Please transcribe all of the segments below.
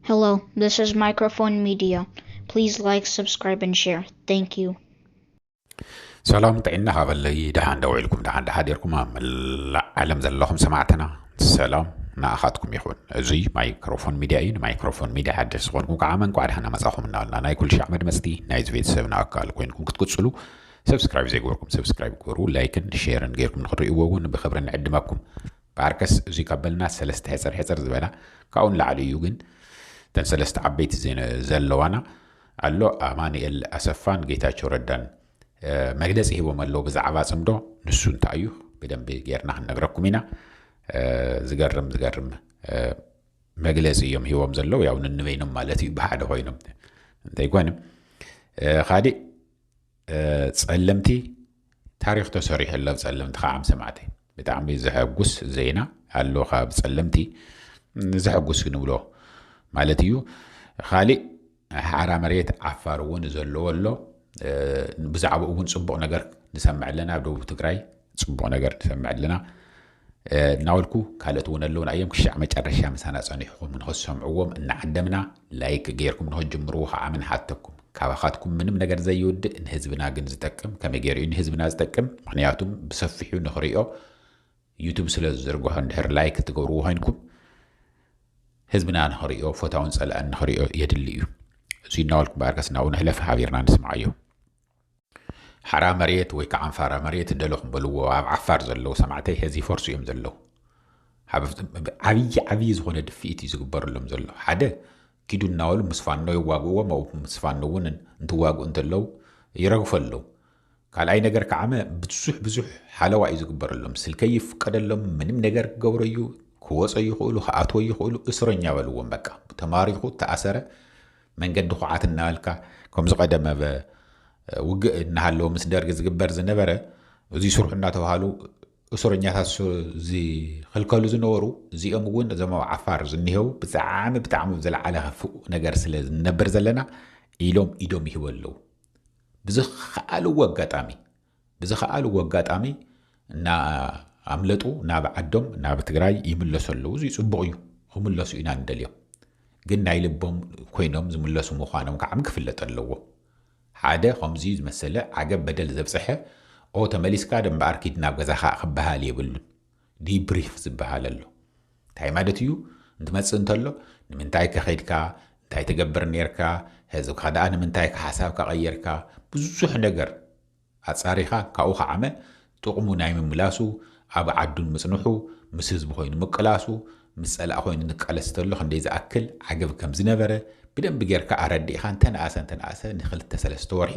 Hello, this is Microphone Media. Please like, subscribe, and share. Thank you. ሰላም ጥዕና ሃበለይ። ደሓን ደው ኢልኩም፣ ደሓን ደሓዲርኩም፣ ኣብ መላእ ዓለም ዘለኹም ሰማዕትና ሰላም ንኣኻትኩም ይኹን። እዚ ማይክሮፎን ሚድያ እዩ። ንማይክሮፎን ሚድያ ሓደሽ ዝኾንኩም ከዓ እንኳዕ ደሓና መጻኹም እናበልና፣ ናይ ኩሉ ሻዕ መድመፅቲ ናይዚ ቤተሰብና ኣካል ኮይንኩም ክትቅፅሉ፣ ሰብስክራይብ ዘይገበርኩም ሰብስክራይብ ግበሩ፣ ላይክን ሼርን ገይርኩም ንክትርእይዎ እውን ብክብሪ ንዕድመኩም። ባርከስ እዚ ካብ በልና ሰለስተ ሕፅር ሕፅር ዝበላ ካብኡ ንላዕሊ እዩ፣ ግን እተን ሰለስተ ዓበይቲ ዜና ዘለዋና ኣሎ። ኣማኑኤል ኣሰፋን ጌታቸው ረዳን መግለፂ ሂቦም ኣለዉ ብዛዕባ ፅምዶ። ንሱ እንታይ እዩ ብደንቢ ጌርና ክንነግረኩም ኢና። ዝገርም ዝገርም መግለፂ እዮም ሂቦም ዘለዉ፣ ያው ንንበይኖም ማለት እዩ፣ ብሓደ ኮይኖም እንተይኮነ። ካልእ ፀለምቲ ታሪኽ ተሰሪሑ ኣሎ። ኣብ ፀለምቲ ከዓ ሰማዕተይ ብጣዕሚ ዘሐጉስ ዜና ኣሎ ካብ ፀለምቲ። ዘሐጉስ ክንብሎ ማለት እዩ። ካልእ ሓራ መሬት ዓፋር እውን ዘለዎ ኣሎ። ብዛዕባኡ እውን ፅቡቕ ነገር ንሰምዕ ኣለና። ኣብ ደቡብ ትግራይ ፅቡቕ ነገር ንሰምዕ ኣለና። እናበልኩ ካልኦት እውን ኣለውና እዮም። ክሻዕ መጨረሻ ምሳና ፀኒሕኩም ንክትሰምዕዎም እናዓደምና ላይክ ገይርኩም ንክትጅምርዎ ከዓ ምንሓተኩም። ካባኻትኩም ምንም ነገር ዘይውድእ ንህዝብና ግን ዝጠቅም፣ ከመይ ገይሩ እዩ ንህዝብና ዝጠቅም? ምክንያቱም ብሰፊሑ ንክሪኦ ዩቱብ ስለ ዝዝርግሖ እንድሕር ላይክ ትገብርዎ ኮይንኩም ህዝብና ንክሪኦ፣ ፈታውን ፀላእን ንክሪኦ የድሊ እዩ። እዚ እናበልኩ በኣርከስ ናብኡ ንሕለፍ፣ ሓቢርና ንስምዓዮ። ሓራ መሬት ወይ ከዓ ዓንፋራ መሬት ደለኹም በልዎ፣ ኣብ ዓፋር ዘለዉ ሰማዕተይ ሀዚ ፈርሱ እዮም ዘለዉ። ዓብዪ ዓብዪ ዝኾነ ድፍኢት እዩ ዝግበረሎም ዘሎ። ሓደ ኪዱ እናበሉ ምስ ፋኖ የዋግእዎም፣ ኣብኡ ምስ ፋኖ እውን እንትዋግኡ እንተለዉ ይረግፉ ኣለዉ። ካልኣይ ነገር ከዓመ ብዙሕ ብዙሕ ሓለዋ እዩ ዝግበረሎም። ስልከይ ይፍቀደሎም፣ ምንም ነገር ክገብሮ እዩ፣ ክወፀ ይኽእሉ፣ ክኣትወ ይኽእሉ፣ እስረኛ በልዎም በቃ። ተማሪኹ ተኣሰረ መንገዲ ኩዓት እናበልካ ከምዚ ቀደመ ውግእ እናሃለወ ምስ ደርጊ ዝግበር ዝነበረ እዚ ስርሑ እናተባሃሉ እስረኛታት ዝኽልከሉ ዝነበሩ እዚኦም እውን እዞም ኣብ ዓፋር ዝኒሄው ብጣዕሚ ብጣዕሚ ዝለዓለ ከፍእ ነገር ስለ ዝነብር ዘለና ኢሎም ኢዶም ይህቡ ኣለዉ። ብዝኸኣልዎ ኣጋጣሚ ብዝኸኣልዎ ኣጋጣሚ እናኣምለጡ ናብ ዓዶም ናብ ትግራይ ይምለሱ ኣለዉ። እዚ ፅቡቕ እዩ፣ ክምለሱ ኢና ንደልዮም። ግን ናይ ልቦም ኮይኖም ዝምለሱ ምዃኖም ከዓ ክፍለጥ ኣለዎ። ሓደ ከምዚ ዝመሰለ ዓገብ በደል ዘብፀሐ ኦ ተመሊስካ ደምበኣር ኪድ ናብ ገዛኻ ክበሃል የብሉን። ዲብሪፍ ዝበሃል ኣሎ። እንታይ ማለት እዩ? እንትመፅእ እንተሎ ንምንታይ ከኸድካ፣ እንታይ ትገብር ነርካ፣ ህዝብካ ደኣ ንምንታይ ሓሳብካ ቀየርካ፣ ብዙሕ ነገር ኣፃሪኻ ካብኡ ከዓመ ጥቕሙ ናይ ምምላሱ፣ ኣብ ዓዱን ምፅንሑ፣ ምስ ህዝቢ ኮይኑ ምቅላሱ፣ ምስ ፀላእ ኮይኑ ንቃለስ እንተሎ ክንደይ ዝኣክል ዓገብ ከም ዝነበረ ብደንቢ ጌርካ ኣረዲእኻ እንተነኣሰ እንተነኣሰ ንክልተ ሰለስተ ወርሒ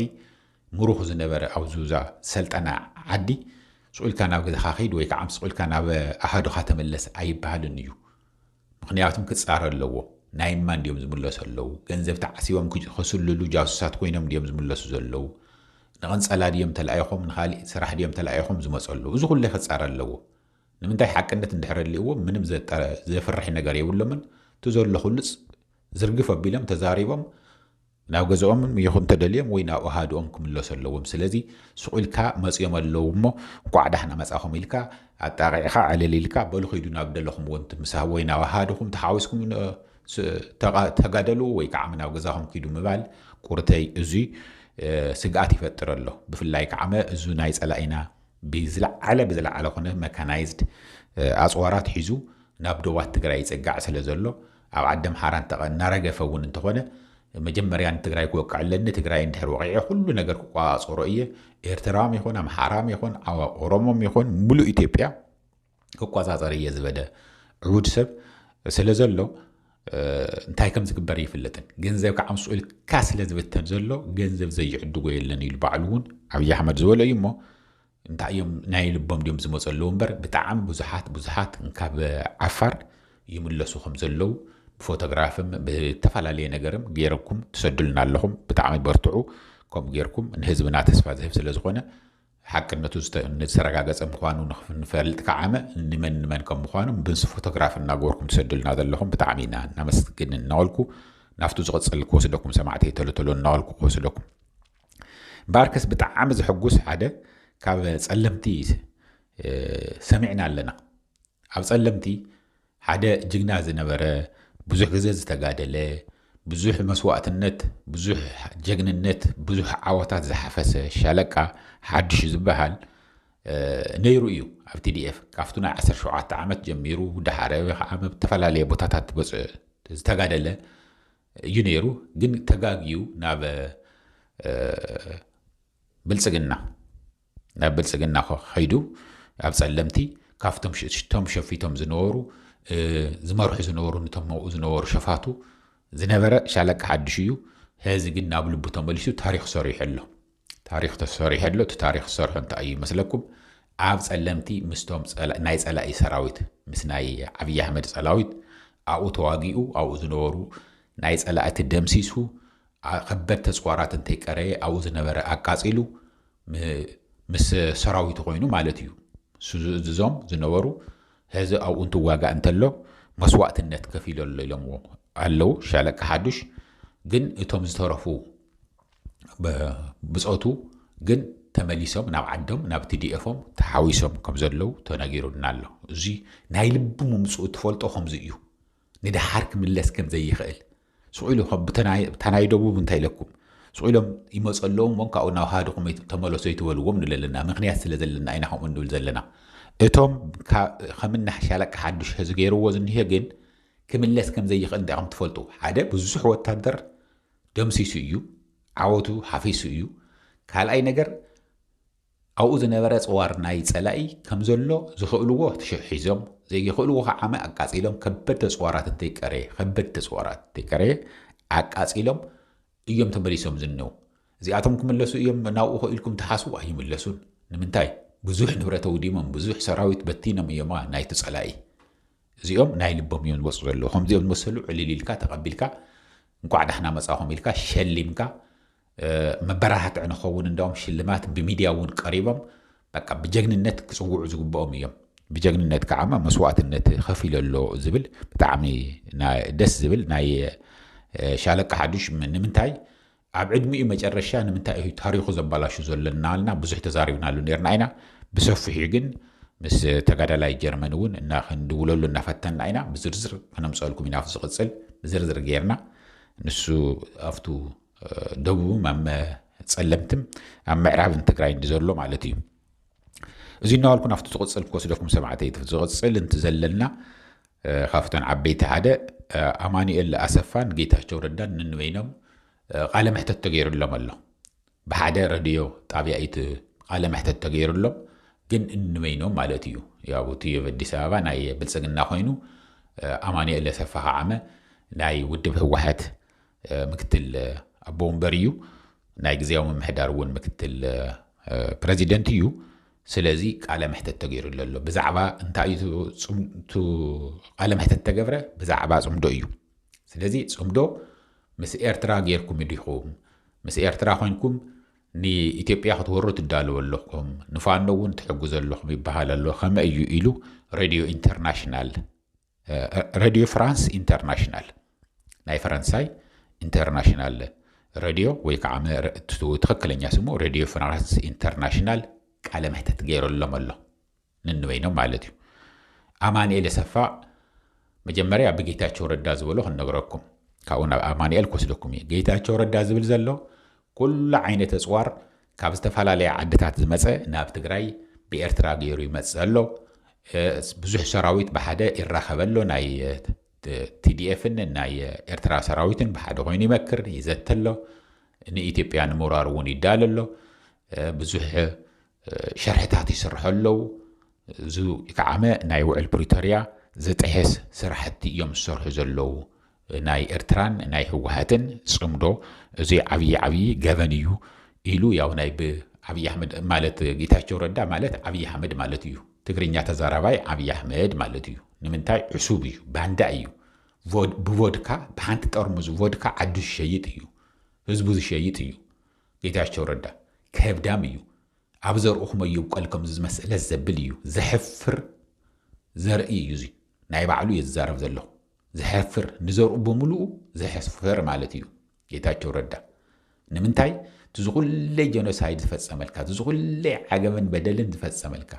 ምሩኽ ዝነበረ ኣብ ዙዛ ሰልጠና ዓዲ ስቑልካ ናብ ገዛኻ ኸይድ ወይ ከዓ ስቑልካ ናብ ኣሃዱኻ ተመለስ ኣይበሃልን እዩ። ምክንያቱም ክፃረ ኣለዎ። ናይ እማ እንዲዮም ዝምለሱ ኣለዉ። ገንዘብ ተዓሲቦም ክስልሉ ጃሱሳት ኮይኖም እንዲዮም ዝምለሱ ዘለዉ። ንቐንፀላ ድዮም ተላኢኾም ንካሊእ ስራሕ ድዮም ተላኢኾም ዝመፁ ኣለዉ። እዚ ኩለ ክፃረ ኣለዎ። ንምንታይ ሓቅነት እንድሕር ኣልእዎ ምንም ዘፍርሕ ነገር የብሎምን። እቲ ዘሎ ኩሉ ዝርግፍ ኣቢሎም ተዛሪቦም ናብ ገዛኦም ይኹን ተደልዮም ወይ ናብ ኣሃድኦም ክምለሱ ኣለዎም። ስለዚ ስቑ ኢልካ መፅኦም ኣለዉ እሞ እንኳዕ ዳሕና መፃኹም ኢልካ ኣጣቂዕኻ ዕልል ኢልካ በሉ ኪዱ ናብ ደለኹም ወንቲ ምሳብ ወይ ናብ ኣሃድኹም ተሓዊስኩም ተጋደሉ ወይ ከዓ ናብ ገዛኹም ኪዱ ምባል ቁርተይ እዙይ ስግኣት ይፈጥር ኣሎ። ብፍላይ ከዓ እዚ ናይ ፀላኢና ብዝለዓለ ብዝለዓለ ኮነ መካናይዝድ ኣፅዋራት ሒዙ ናብ ዶባት ትግራይ ይፅጋዕ ስለ ዘሎ ኣብ ዓዲ ኣምሓራ እናረገፈ እውን እንተኾነ መጀመርያ ንትግራይ ክወቅዕ ኣለኒ። ትግራይ እንድሕር ወቂዐ ኩሉ ነገር ክቆፃፀሮ እየ። ኤርትራም ይኹን ኣምሓራም ይኹን ኦሮሞም ይኹን ሙሉእ ኢትዮጵያ ክቆፃፀር እየ ዝበለ ዕቡድ ሰብ ስለ ዘሎ እንታይ ከም ዝግበር ይፍለጥን ገንዘብ ከዓ ምስኡ ኢልካ ስለ ዝብተን ዘሎ ገንዘብ ዘይዕድጎ የለን ኢሉ ባዕሉ እውን ኣብይ ኣሕመድ ዝበሎ እዩ እሞ እንታይ እዮም ናይ ልቦም ድዮም ዝመፁ ኣለዉ እምበር ብጣዕሚ ብዙሓት ብዙሓት ካብ ዓፋር ይምለሱ ከም ዘለዉ ብፎቶግራፍም ብተፈላለየ ነገርም ገይረኩም ትሰዱልና ኣለኹም። ብጣዕሚ በርትዑ። ከምኡ ገይርኩም ንህዝብና ተስፋ ዝህብ ስለ ዝኾነ ሓቅነቱ ዝተረጋገፀ ምዃኑ ንፈልጥ ከዓመ ንመን ንመን ከም ምዃኑ ምስ ፎቶግራፍ እናገበርኩም ትሰዱልና ዘለኹም ብጣዕሚ ኢና እናመስግን እናበልኩ ናብቱ ዝቕፅል ክወስደኩም ሰማዕተይ ተሎ ተሎ እናበልኩ ክወስደኩም። እምበኣርከስ ብጣዕሚ ዘሐጉስ ሓደ ካብ ፀለምቲ ሰሚዕና ኣለና። ኣብ ፀለምቲ ሓደ ጅግና ዝነበረ ብዙሕ ግዜ ዝተጋደለ፣ ብዙሕ መስዋእትነት፣ ብዙሕ ጀግንነት፣ ብዙሕ ዓወታት ዝሓፈሰ ሻለቃ ሓድሽ ዝበሃል ነይሩ እዩ ኣብ ቲ ዲ ኤፍ። ካብቲ ናይ ዓሰርተ ሸውዓተ ዓመት ጀሚሩ፣ ድሓረ ከዓ ኣብ ዝተፈላለየ ቦታታት ዝተጋደለ እዩ ነይሩ። ግን ተጋግዩ ናብ ብልፅግና ናብ ብልፅግና ከይዱ ኣብ ፀለምቲ ካብቶም ሽቶም ሸፊቶም ዝነበሩ ዝመርሑ ዝነበሩ ንቶም ዝነበሩ ሸፋቱ ዝነበረ ሻለቃ ሓድሽ እዩ። ሕዚ ግን ናብ ልቡ ተመሊሱ ታሪክ ሰሪሑ ኣሎ። ታሪክ ተሰሪሑ ኣሎ። እቲ ታሪክ ዝሰርሖ እንታይ እዩ ይመስለኩም? ኣብ ፀለምቲ ምስቶም ናይ ፀላኢ ሰራዊት ምስ ናይ ዓብዪ ኣሕመድ ፀላዊት ኣብኡ ተዋጊኡ ኣብኡ ዝነበሩ ናይ ፀላእቲ ደምሲሱ ከበድ ተፅዋራት እንተይቀረየ ኣብኡ ዝነበረ ኣቃፂሉ ምስ ሰራዊቱ ኮይኑ ማለት እዩ። እዞም ዝነበሩ ሕዚ ኣብኡ እንትዋጋእ እንተሎ መስዋእትነት ከፊሎ ኣሎ ኢሎምዎ ኣለዉ ሻለቃ ሓዱሽ። ግን እቶም ዝተረፉ ብፆቱ ግን ተመሊሶም ናብ ዓዶም ናብ ቲ ዲ ኤፎም ተሓዊሶም ከም ዘለዉ ተነጊሩና ኣሎ። እዚ ናይ ልቢ ምምፅኡ ትፈልጦ ከምዚ እዩ። ንደሓር ክምለስ ከም ዘይኽእል ስቕ ኢሉ ከም ብተናይ- ብታ ናይ ደቡብ እንታይ ኢለኩም ስቕ ኢሎም ይመፁ ኣለዉ እሞ ካብኡ ናብ ሃድኹም ተመለሱ ኣይትበልዎም ንብል ኣለና። ምክንያት ስለ ዘለና ኢና ከምኡ ንብል ዘለና። እቶም ካ- ከምና ሻለቃ ሓዱሽ ሕዚ ገይርዎ ዝኒሀ ግን ክምለስ ከም ዘይኽእል እንታይ ከም ትፈልጡ ሓደ ብዙሕ ወታደር ደምሲሱ እዩ፣ ዓወቱ ሓፊሱ እዩ። ካልኣይ ነገር ኣብኡ ዝነበረ ፅዋር ናይ ፀላኢ ከም ዘሎ ዝኽእልዎ ሒዞም ዘይኽእልዎ ከዓ ኣቃፂሎም ከበድቲ ፅዋራት እንተይቀረየ ከበድቲ ፅዋራት እንተይቀረየ ኣቃፂሎም እዮም ተመሊሶም ዝንው። እዚኣቶም ክምለሱ እዮም ናብኡ ኢልኩም ትሓስቡ ኣይምለሱን። ንምንታይ? ብዙሕ ንብረት ኣውዲሞም ብዙሕ ሰራዊት በቲኖም እዮማ ናይቲ ፀላኢ። እዚኦም ናይ ልቦም እዮም ዝወፁ ዘለዉ። ከምዚኦም ዝመሰሉ ዕልል ኢልካ ተቐቢልካ እንኳዕ ዳሕና መፃኹም ኢልካ ሸሊምካ መበራህትዒ ንኸውን እንዳውም ሽልማት ብሚድያ እውን ቀሪቦም በቃ ብጀግንነት ክፅውዑ ዝግብኦም እዮም። ብጀግንነት ከዓ መስዋእትነት ከፊሉ ኣሎ ዝብል ብጣዕሚ ደስ ዝብል ናይ ሻለቃ ሓዱሽ ንምንታይ ኣብ ዕድሚኡ መጨረሻ ንምንታይ እዩ ታሪኹ ዘባላሹ ዘሎ እናበልና ብዙሕ ተዛሪብናሉ ነርና ኢና። ብሰፊሑ ግን ምስ ተጋዳላይ ጀርመን እውን እና ክንድውለሉ እናፈተንና ኢና። ብዝርዝር ከነምፀልኩም ኢና ዝቕፅል ብዝርዝር ጌርና ንሱ ኣብቱ ደቡብም ኣብ ጸለምትም ኣብ ምዕራብን ትግራይ እንዲ ዘሎ ማለት እዩ። እዚ እናበልኩ ናብቲ ዝቕፅል ክወስደኩም ሰማዕተይ ዝቕፅል እንት ዘለና ካብተን ዓበይቲ ሓደ ኣማኑኤል ኣሰፋን ጌታቸው ረዳን ንንበይኖም ቃለ መሕተት ተገይሩሎም ኣሎ። ብሓደ ረድዮ ጣብያ እዩ እቲ ቃለ መሕተት ተገይሩሎም ግን እንበይኖም ማለት እዩ። ያው እቲ ኣብ ኣዲስ ኣበባ ናይ ብልፅግና ኮይኑ ኣማኑኤል ኣሰፋ ከዓመ ናይ ውድብ ህወሓት ምክትል ኣቦ ወንበር እዩ። ናይ ግዜያዊ ምምሕዳር እውን ምክትል ፕረዚደንት እዩ። ስለዚ ቃለ መሕተት ተገይሩሉ ኣሎ። ብዛዕባ እንታይ እዩ ቃለ መሕተት ተገብረ? ብዛዕባ ፅምዶ እዩ። ስለዚ ፅምዶ ምስ ኤርትራ ጌርኩም ዲኹም? ምስ ኤርትራ ኮይንኩም ንኢትዮጵያ ክትወሩ ትዳለዉ ኣለኹም፣ ንፋኖ እውን ትሕግዙ ኣለኹም ይበሃል ኣሎ። ከመይ እዩ ኢሉ ሬድዮ ኢንተርናሽናል ሬድዮ ፍራንስ ኢንተርናሽናል ናይ ፈረንሳይ ኢንተርናሽናል ሬድዮ ወይ ከዓ ትኽክለኛ ስሙ ሬድዮ ፍራንስ ኢንተርናሽናል ቃለ መሕተት ገይረሎም ኣሎ። ንንበይኖም ማለት እዩ። ኣማንኤል የሰፋ መጀመርያ ብጌታቸው ረዳ ዝበሎ ክንነግረኩም ካብኡ ናብ ኣማንኤል ክወስደኩም እዩ። ጌታቸው ረዳ ዝብል ዘሎ ኩሉ ዓይነት እፅዋር ካብ ዝተፈላለየ ዓድታት ዝመፀ ናብ ትግራይ ብኤርትራ ገይሩ ይመፅእ ኣሎ። ብዙሕ ሰራዊት ብሓደ ይራኸበ ኣሎ። ናይ ቲዲኤፍን ናይ ኤርትራ ሰራዊትን ብሓደ ኮይኑ ይመክር ይዘተ ኣሎ። ንኢትዮጵያ ንምውራር እውን ይዳለ ኣሎ። ብዙሕ ሸርሕታት ይስርሑ ኣለዉ። እዚ ከዓመ ናይ ውዕል ፕሪቶርያ ዝጥሕስ ስራሕቲ እዮም ዝሰርሑ ዘለዉ። ናይ ኤርትራን ናይ ህወሓትን ፅምዶ እዚ ዓብዪ ዓብዪ ገበን እዩ ኢሉ ያው ናይ ብዓብዪ ኣሕመድ ማለት ጌታቸው ረዳ ማለት ዓብዪ ኣሕመድ ማለት እዩ። ትግርኛ ተዛራባይ ዓብዪ ኣሕመድ ማለት እዩ። ንምንታይ ዕሱብ እዩ፣ ባንዳ እዩ። ብቮድካ ብሓንቲ ጠርሙዝ ቮድካ ዓዱ ዝሸይጥ እዩ፣ ህዝቡ ዝሸይጥ እዩ። ጌታቸው ረዳ ከብዳም እዩ። ኣብ ዘርኡ ክመ ይብቀል ከምዚ ዝመሰለ ዘብል እዩ። ዘሕፍር ዘርኢ እዩ። እዚ ናይ ባዕሉ እየ ዝዛረብ ዘለኹ። ዘሕፍር ንዘርኡ ብምሉኡ ዘሕፍር ማለት እዩ ጌታቸው ረዳ። ንምንታይ እቲ ዝኹለይ ጀኖሳይድ ዝፈጸመልካ እቲ ዝኹለይ ዓገበን በደልን ዝፈጸመልካ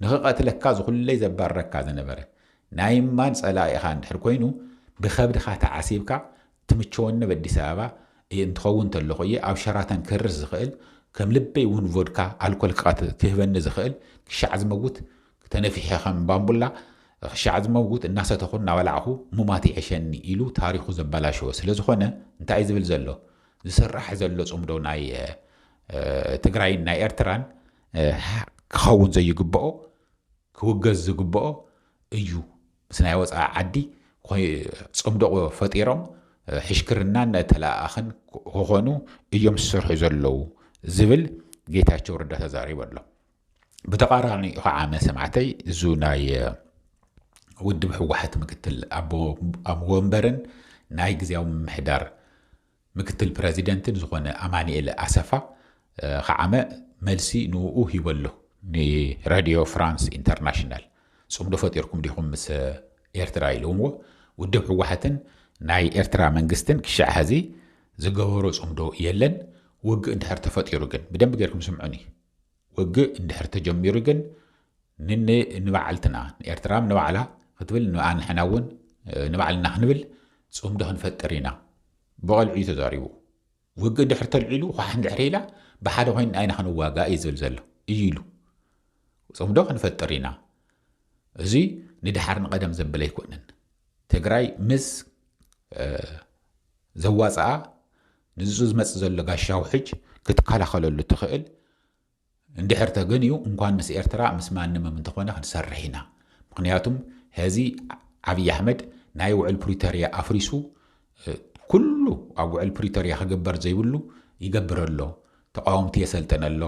ንኽቐትለካ ዝኹለይ ዘባረካ ዝነበረ ናይ ማን ጸላኢኻ እንድሕር ኮይኑ ብኸብድኻ ተዓሲብካ ትምቸወኒ ኣብ ኣዲስ ኣበባ እየ እንትኸውን እንተለኹ እየ ኣብ ሸራተን ክርስ ዝኽእል፣ ከም ልበይ እውን ቮድካ ኣልኮል ክቐት ክህበኒ ዝኽእል፣ ክሻዕ ዝመውት ተነፊሐ ከም ባምቡላ ክሻዕ ዝመውት እናሰተኹ እናበላዕኹ ምማት ይዕሸኒ ኢሉ ታሪኹ ዘበላሸወ ስለ ዝኾነ እንታይ እዩ ዝብል ዘሎ? ዝስራሕ ዘሎ ጽምዶ ናይ ትግራይን ናይ ኤርትራን ክኸውን ዘይግብኦ ክውገዝ ዝግብኦ እዩ። ምስ ናይ ወፃኢ ዓዲ ጽምዶ ፈጢሮም ሕሽክርናን ተለኣኣኽን ክኾኑ እዮም ዝሰርሑ ዘለዉ ዝብል ጌታቸው ረዳ ተዛሪቡ ኣሎ። ብተቓራኒ ከዓ መሰማዕተይ እዙ ናይ ውድብ ህወሓት ምክትል ኣቦ ወንበርን ናይ ግዜያዊ ምምሕዳር ምክትል ፕረዚደንትን ዝኾነ ኣማኒኤል ኣሰፋ ከዓመ መልሲ ንኡ ሂበሎ ንራድዮ ፍራንስ ኢንተርናሽናል። ጽምዶ ፈጢርኩም ዲኹም ምስ ኤርትራ ኢልውዎ። ውድብ ህወሓትን ናይ ኤርትራ መንግስትን ክሻዕ ሐዚ ዝገበሮ ጽምዶ የለን። ውግእ እንድሕር ተፈጢሩ ግን ብደንብ ጌርኩም ስምዑኒ። ውግእ እንድሕር ተጀሚሩ ግን ንበዓልትና ንኤርትራ ንባዕላ ክትብል ንኣንሕና እውን ንባዕልና ክንብል ጽምዶ ክንፈጥር ኢና። ብቐልዑ እዩ ተዛሪቡ። ውግእ ድሕር ተልዒሉ ኳሕ እንድሕር ኢላ ብሓደ ኮይንና ኢና ክንዋጋእ እዩ ዝብል ዘሎ እዩ ኢሉ። ጽምዶ ክንፈጥር ኢና። እዚ ንድሓር ንቐደም ዘብል ኣይኮነን። ትግራይ ምስ ዘዋፅኣ ንዝፁ ዝመፅእ ዘሎ ጋሻዊ ሕጅ ክትከላኸለሉ ትኽእል እንድሕር ተገንዩ እንኳን ምስ ኤርትራ ምስ ማንም እንተኾነ ክንሰርሕ ኢና። ምክንያቱም ሀዚ ዓብዪ ኣሕመድ ናይ ውዕል ፕሪቶርያ ኣፍሪሱ ኩሉ ኣብ ውዕል ፕሪቶርያ ክግበር ዘይብሉ ይገብር ኣሎ። ተቃወምቲ የሰልጥን ኣሎ።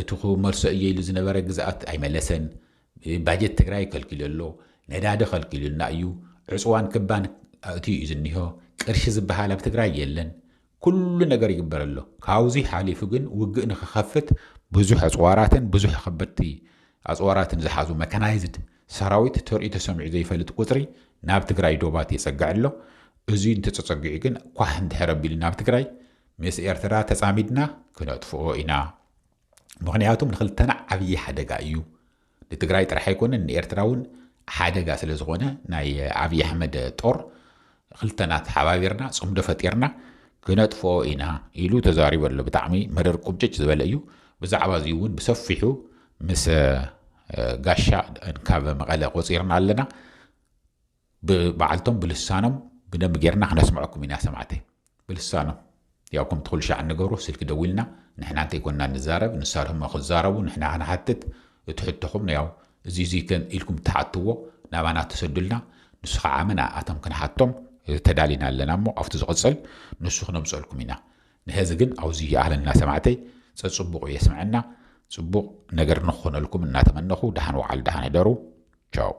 እቲ ክመልሶ እየ ኢሉ ዝነበረ ግዝኣት ኣይመለሰን። ባጀት ትግራይ ከልኪሉ ኣሎ። ነዳዲ ከልኪሉልና እዩ። ዕፅዋን ክባን ኣእትዩ እዩ ዝኒሆ። ቅርሺ ዝበሃል ኣብ ትግራይ የለን። ኩሉ ነገር ይግበር ኣሎ። ካብዚ ሓሊፉ ግን ውግእ ንክኸፍት ብዙሕ ኣፅዋራትን ብዙሕ ከበድቲ ኣፅዋራትን ዝሓዙ መካናይዝድ ሰራዊት ተርእዩ ተሰሚዑ ዘይፈልጥ ቁፅሪ ናብ ትግራይ ዶባት የፀግዕ ኣሎ። እዚ እንተፀፀጊዑ ግን ኳሕ እንድሕር ኣቢሉ ናብ ትግራይ ምስ ኤርትራ ተፃሚድና ክነጥፍኦ ኢና። ምክንያቱም ንክልተና ዓብዪ ሓደጋ እዩ። ንትግራይ ጥራሕ ኣይኮነን ንኤርትራ እውን ሓደጋ ስለ ዝኾነ ናይ ኣብዪ ኣሕመድ ጦር ክልተና ተሓባቢርና ፅምዶ ፈጢርና ክነጥፍኦ ኢና ኢሉ ተዛሪቡ ኣሎ። ብጣዕሚ መረር ቁምጭጭ ዝበለ እዩ። ብዛዕባ እዚ እውን ብሰፊሑ ምስ ጋሻ ካብ መቐለ ቆፂርና ኣለና። ብበዓልቶም ብልሳኖም ብደንብ ጌርና ክነስምዐኩም ኢና ሰማዕተይ። ብልሳኖም ያው ከምቲ ኩሉ ሻዕ እንገብሮ ስልኪ ደዊልና ንሕና እንተይኮንና ንዛረብ ንሳቶም ክዛረቡ ንሕና ክንሓትት እቲ ሕቶኹም ያው እዚ እዚ ከን ኢልኩም ትሓትዎ ናባና ተሰዱልና ንሱ ከዓ መን ኣቶም ክንሓቶም ተዳሊና ኣለና እሞ ኣብቲ ዝቕፅል ንሱ ክነምፀልኩም ኢና። ንሕዚ ግን ኣብዚ ይኣለና ሰማዕተይ። ፀፅቡቑ የስምዐና። ፅቡቕ ነገር ንክኾነልኩም እናተመነኹ ደሓን ወዓል ደሓን ሕደሩ። ቻው።